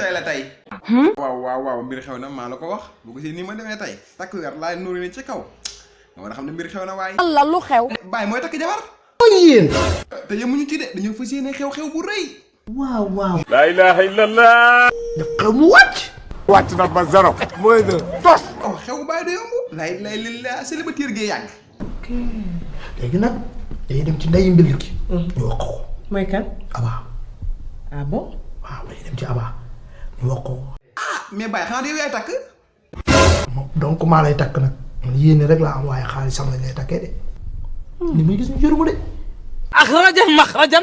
tay la tay. waaw mbir xew na maa la ko wax bu gisee nii ma demee tay takk weer laay nuuru ni ci kaw nga war a xam ne mbir xew na waaye. Allah lu xew. Baye mooy takk jabar. yéen. te yemuñu ci de dañoo fas yéene xew-xew bu rëy. waaw. la ilaha illallah. daf xew mu wàcc na ba zéro. mooy de tos. oh xew Baye du yomb. lay lillah célibataire gee yàgg. ok léegi nag day dem ci ndeyu mbir ki. ñu wax ko. mooy kan. Aba. ah bon. waaw day dem ci Aba ñu wax ko. mais Baye xanaa yow yaay takk. donc maa lay takk nag man yéene rek laa am waaye xaalis sama lañ lay takkee de. ni muy gis ñu jëru ma de. maxrajan.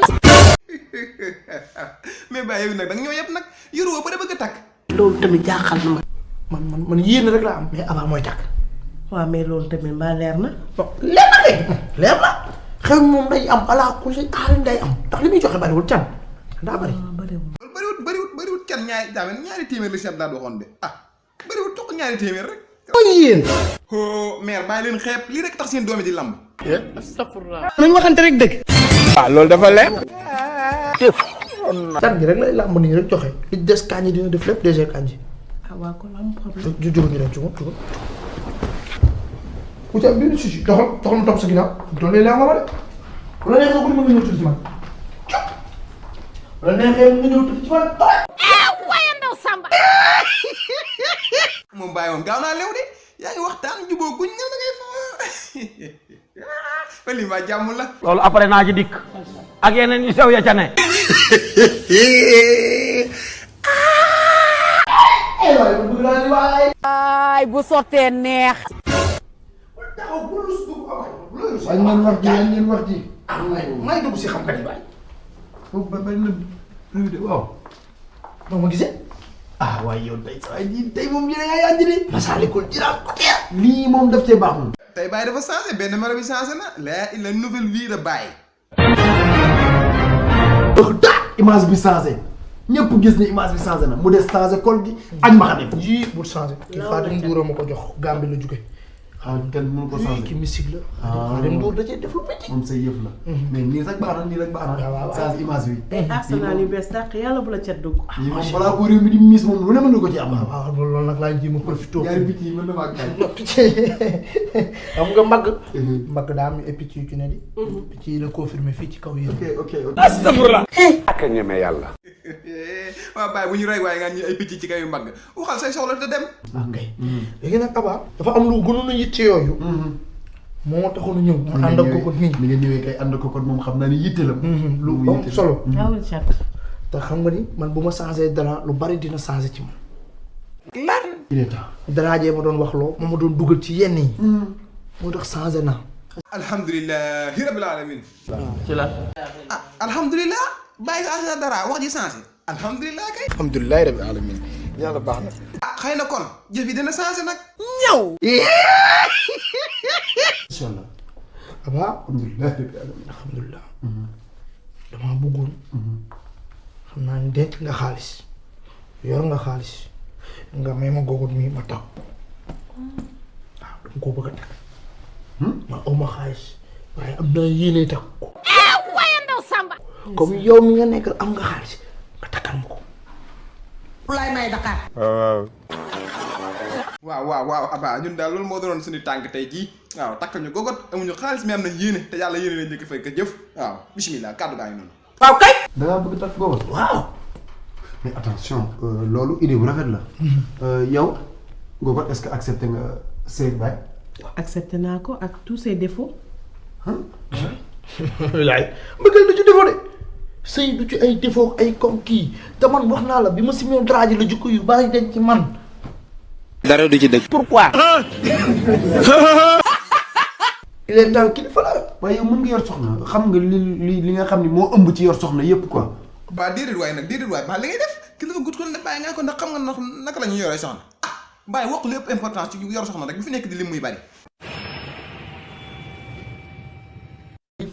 mais Baye yow nag da nga ñëw yëpp nag yoroo ba da bëgg a takk. loolu tamit jaaxal na ma. man yéene rek laa am mais Aba mooy takk. waaw mais loolu tamit mbaa leer na. bon leer na de leer na xew moom day am ala ku si xaalis day am ndax li muy joxe bariwul can daa bari. bëriwut kenn ñaari téeméer la si daal waxoon de bëriwut toq ñaari téeméer rek. mooy yéen. oh mère bàyyi leen xeeb lii rek tax seen doom yi di lamb. nañ waxante rek dëgg. loolu dafa leer. can gi rek lay làmb nii rek joxe li des kañ dina def lépp déjà kañ. waaw kon am problème. jógal ñu dem jógal. ku ci am benn sushi doxal ma topp sa ginnaaw doon lay laa ma de bu la neexee ko mën nga ñëw tudd ci man bu la neexee nga ñëw tudd ci man waaye ndaw Samba. moom Baye moom gaaw naa lew de yaa ngi waxtaan jubóo guñ nga da ngay fa lii maa jàmm la. loolu après naa ci dikk ak yeneen yu sew ya ca ne. waaye man bëgg naa ni waay. ay bu sottee neex. waaye ngeen wax ji ngeen wax ji. may dugg si xam-xam yi waay. foofu ba bañ la waaw. noo ma gisee. waaye yow tey moom yéen a ngi yàgg de. Masaalikul Jinaan côté. lii moom daf cee baax moom. tey Baye dafa changé benn mara bi changé na la nouvelle vie de Baye. image bi changé ñëpp gis ni image bi changé na mu des changé col gi ak mbaxane bi. yii bul changé. kii Xaadim Nduur ma ko jox Gambie la jóge. kenn mënu ko changé kii mystique la. Xaadim Nduur da cee def lu métti. moom say yëf la. mais nii rek baax na waaw changé image bi. ay arsenal yu bees tàq yàlla bu la cat dugg. yi moom balaa ko réew mi di miis moom lu ne mën na ko ci am. waaw loolu nag laa ji ma profité. ñaari picc yi mën na maa gaañ. xam nga mbagg daa am ay picc yu ci ne di. picc yi la confirmé fii ci kaw yéen. ok. astafurlah. ak ñeme yàlla. waaw Baye bu ñu rey waaye nga ñu ay picc ci kaw yu mbagg waxal say soxla te dem. ok léegi nag Aba dafa am lu gënoon a yitte yooyu. moo taxoon a ñëw. mu ànd ak ko nii. ni nga ñëwee kay ànd ko kon moom xam naa ni yitte la. lu am solo. awul cat. te xam nga ni man bu ma changé dara lu bari dina changé ci man. il est temps. dara jee ma doon wax loo ma doon dugal ci yenn yi. moo tax changé naa. alhamdulilahi rabbil alamin. ci la. alhamdulilah Baye changé na dara wax ji changé. alhamdulilah kay. alhamdulilah rabbil alamin yàlla baax na. xëy na kon jëf yi dina changé nag. ñëw. incha allah. Aba alhamdulilah rabbil alamin. alhamdulilah. damaa bëggoon. xam naa ni denc nga xaalis yor nga xaalis nga may ma googu mi ma taw waaw dama koo bëgg a takk. ma aw ma xaalis waaye am naa yéene takk ko. waaye ndaw Samba. comme yow mi nga nekk am nga xaalis nga takkal ma ko. lay may Dakar. waaw Aba ñun daal loolu moo doon suñu tànk tey jii waaw takkal ñu gogot amuñu xaalis mais am na yéene te yàlla yéene la njëkk fay ka jëf waaw bismillah kàddu gaa ngi noonu. waaw kay. da ngaa bëgg takk goobal. waaw. mais attention loolu idée bu rafet la. yow goobal est-ce que accepté nga Seydou Baye. accepté naa ko ak tous ses défauts. laay mbëggal du ci défaut de sëy du ci ay défaut ay comme kii te man wax naa la bi ma simee draaji la jukko yu bari dañ ci man. dara du ci dëgg. pourquoi. il est temps kilifa la. waaye yow mën nga yor soxna xam nga li nga xam ni moo ëmb ci yor soxna yépp quoi. ba déedéet waaye ba li ngay def ki la ko gudd ko ne Baye nga ko ndax xam nga naka la ñuy yoree soxna Baye wax lépp importance ci yor soxna rek bu fi nekk di lim muy bari.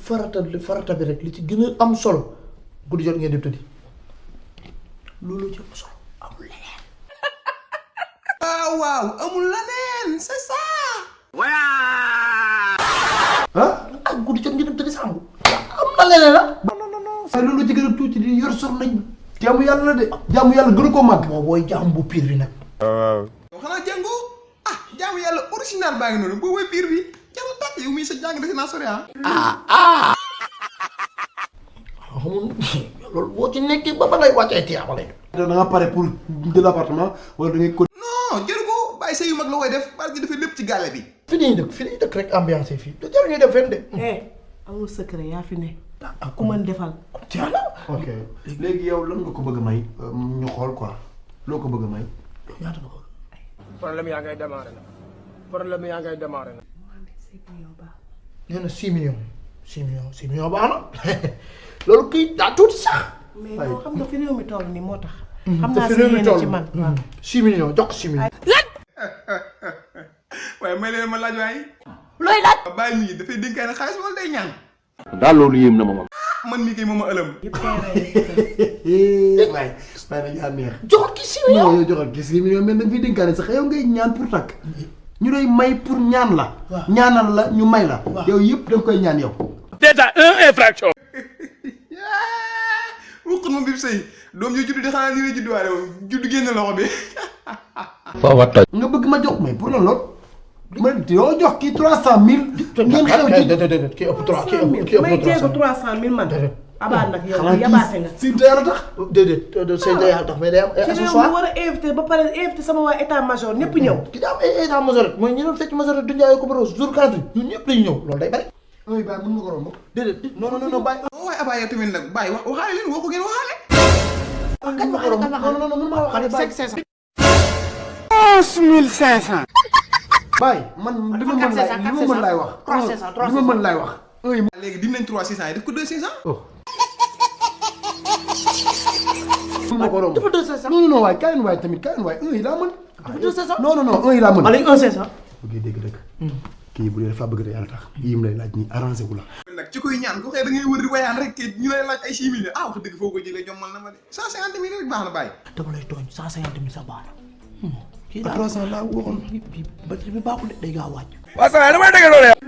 farata bi rek li ci gën a am solo guddi jot ngeen di tëddi loolu ci am solo amul leneen. waaw amul leneen c'est ça. ak guddi jot ngeen di tëddi sangu am na leneen la. non. waaye loolu ci gën a tuuti di yor soxna jaamu yàlla la de jaamu yàlla gënu ko màgg. moo booy jaam bu pire bi nag. yow xanaa jàngoo ah jaamu yàlla original baa ngi noonu boo woy biir bi jarul tàkk yow mii sa jàng defe naa sori ah. xamul loolu boo ci nekkee ba lay wàccee tiyaaba lay. da nga pare pour jël appartement wala da ngay ko. non jëru ko bàyyi sëy yu mag la koy def parce que dafay lépp ci gàlle bi. fi ñuy dëkk rek ambiance fii te jarul ñuy def fenn de. amul secret yaa fi ne. ku mën defal. tiyaala. ok léegi yow lan nga ko bëgg a may ñu xool quoi loo ko bëgg a may. ñaata nga ko. problème yaa ngay démarré na problème yaa ngay démarré na. nee na 6 millions 6 millions 6 millions baax na loolu kii daa tuuti sax. mais yow xam nga fi réew mi toll nii moo tax. xam te naa fi si réew mi yéene toll ci man waaw. 6 millions jox ko 6 millions. waaye may leen ma laaj waaye. looy laaj. bàyyi mii dafay dénkaane xaalis wala day ñaan. daal loolu yéem na ma moom. man mii kay moom a ëlëm. yëpp tey waaye nag yaa neex. joxal kii 6 millions. non yow joxal gis nga million mais nag fii dénkaane sax yow ngay ñaan pour takk ñu lay may pour ñaan la. waaw ñaanal la ñu may la. waaw yow yëpp da nga koy ñaan yow. déjà un infraction. wuqut ma bib sëy doom yu juddu di xanaa nii lay judduwaale moom juddu génn loxo bi. foo toj. nga bëgg ma jox may pour lan lool. ma yoo jox kii 300000. ngeen xew ci déedéet kii ëpp 3 kii ëpp may 300. jéego 300000 man. déedéet. abaa nag yow xanaa yabaate nga. si te yàlla tax. déedéet sëñ day tax mais day am ay ci réew mi accessoires. war a invité ba pare invité sama waa état major ñëpp ñëw. ki daa am ay état majorette mooy ñu doon fecc majorette du njaayoo ko boros jour 40 ñun ñëpp dañu ñëw loolu day bari. oui bàyyi mën nga ko romb. déedéet non bàyyi. waaye abaa yow tamit nag bàyyi waxaale leen woo ko ngeen waxaale. kañ ma ko romb non mën maa waxaale bàyyi. 11500. bàyyi man li ma mën laay wax. li ma mën laay wax. léegi dim nañ 3600 yi def ko 2600. mën nga ko romb. dafa 200. non waaye kaay waay tamit kaay waay un yi laa mën. dafa 200. non un yi laa mën. ma léegi 1 500. ok dégg dëgg. kii bu dee dafa bëgg te yàlla tax yim lay laaj nii arrangé wu la. nag ci koy ñaan ko xëy da ngay wër di wayaan rek ñu lay laaj ay 6 millions ah wax dëgg foo ko jëlee jommal na ma de 150 millions rek baax na bàyyi. dama lay tooñ 150 000 sax baax na. kii ba 300 laa waxoon. batterie bi baaxul de day gaaw a wàcc. waaw ça va damay dégg loolu yow.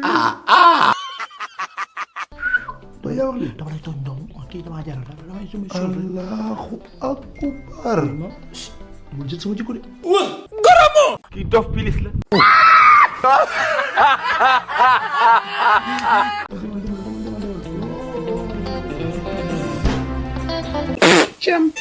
ba yaa wax lii. dama lay tooñ donc kii damaa jaral damay sumi suuf rek. Allahu akbar. bul jël sama jikko de. kii dof pilis la. Cem.